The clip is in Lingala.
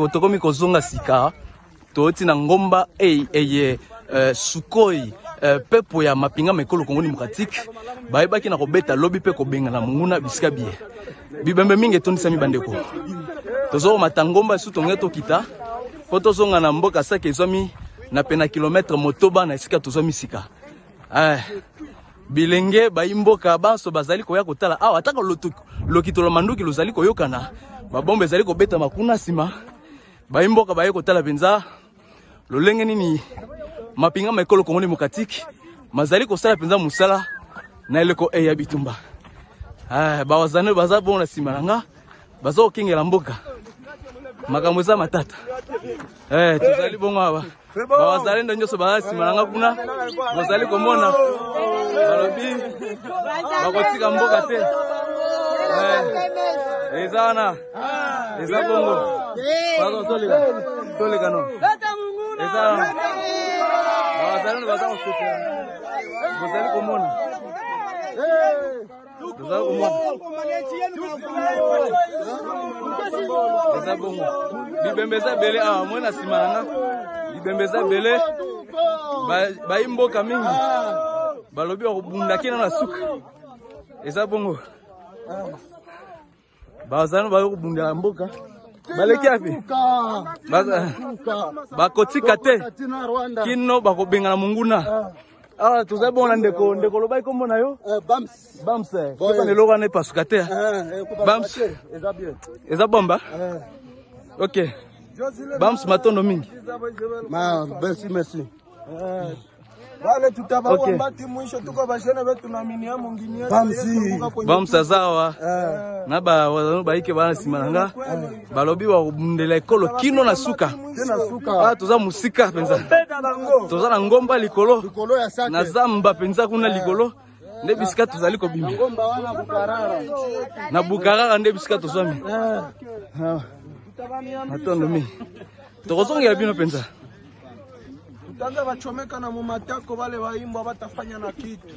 Bandeko, tokomi kozonga sika, touti na ngomba eye eye Sukoi, pepo ya mapinga ma ekolo Congo démocratique bayebaki na kobeta lobi mpe kobengana monguna bisika biye. Bibembe mingi etondisami bandeko. Tozokomata ngomba esu tonge tokita mpo tozonga na mboka Sake ezwami na pena kilometre 8 na esika tozwami sika. Bilenge bayi mboka banso bazali koya kotala awa, atako lokito lwa manduki lozali koyokana, babombe ezali kobetama kuna nsima, bayi mboka baye kotala mpenza lolenge nini mapinga ma ekolo Congo démocratique mazali kosala mpenza mosala na eleko e ya bitumba. Bawazano baza bongo na nsima na nga, baza kokengela mboka, makambo eza matata. Tozali bongo awa, bawazalendo nyonso baza nsima na nga kuna, bozali komona, balobi bakotika mboka te. Eza wana, eza bongo. Pardon, toleka, toleka no. Eza wana, bawazalendo baza kosopela, bozali komona, tozali komona, eza bongo. Bibembe eza ebele awa, moi na nsima na nga bibembe eza ebele. Bayi mboka mingi balobi bakobunda kino na suka. Eza bongo, bazali bayo kobundela mboka, baleki api, bakotika te kino bakobengana monguna. Awa tozali bongo na ndeko. Ndeko, olobaki kombo na yo? Bams. Bams, keba eloko wana epasuka te. Bams, eza bomba. Ok, Bams, matondo mingi. Merci, merci. Bale tutabaua mbati mwisho, tuko bashene betu na mini mungini yetu. Bamsi. Bams aza awa na bawazano bayike bana nsima na nga, balobi bakobundela ekolo kino na suka. Awa toza mosika mpenza, toza na ngomba likolo Likolo ya Sake. Na zamba mpenza kuna likolo nde bisika tozali kobima. Ngomba wana Bukarara. Na Bukarara nde bisika tozwami. Matondo mingi, tokozongela bino mpenza. Tutaanza bachomeka na mumatako, bale baimbwa batafanya na kitu.